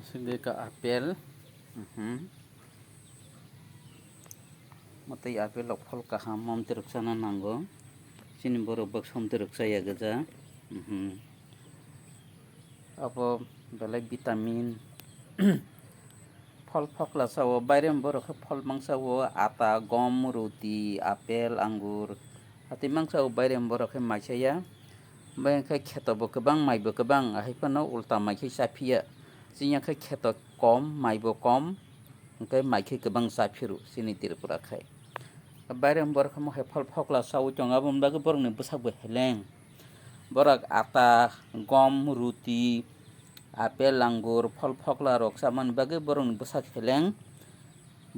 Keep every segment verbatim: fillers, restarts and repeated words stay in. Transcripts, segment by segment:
Sini ka apple. Mhm. Matwi apple rok phol kaham, omtwi rok chana nango. Chini borok baksa omtwi rok chaya gwja. Mhm. Abo belai vitamin. Phol phokla sao, bairem borok khe phol mangsa o, ata, gom, ruti, apple, angur. Atwi mangsa o bairem borok khe maisa ya. Bai khe kheto bo kwbang, mai bo kwbang, ahai phano ulta mai khe chaphiya. Chini ya khe kheto kom, mai bo kom, hwnkhe mai khe kwbang chaphiru chini Tripura khai. Bairem borok khe mo hai phol phokla sao chwng, aboni bagwi borokni bwsak bo heleng. Borok ata, gom, ruti, apple, angur, phol phokla rok chamani bagwi borokni bwsak heleng.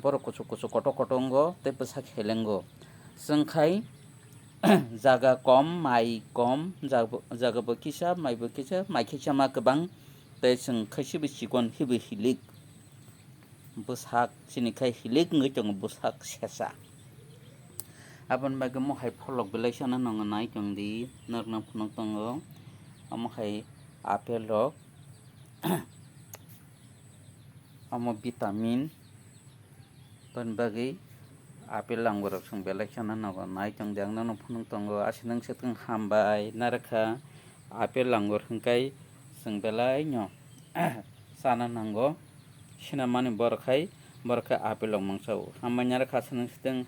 Borok kuchuk kuchuk kotor kotor wngo tei bwsak helengo. Chwng khai jaga kom, mai kom, jaga bo, jaga bo kisa, mai bo kisa, mai kisa ma kwbang tei chwng khai se bo chikon, hibo hilik. Bwsak chini khai hilik wngwi tongo, bwsak sesa. Aboni bagwi mo hai pholok belai sana nongo nai tong di, norokno phunuk tongo. Omo hai apple rok, omo vitamin, aboni bagwi apple angur rok chwng belai sana nongo nai tong di, ang nono phunuk tongo. Aswk nung swtwng hambai narwkha, apple angur hwnkhe chwng belai no sana nango. Sinamani borok hai, borok khe apple rok mangsa o. Hambai narwkha, aswk nung swtwng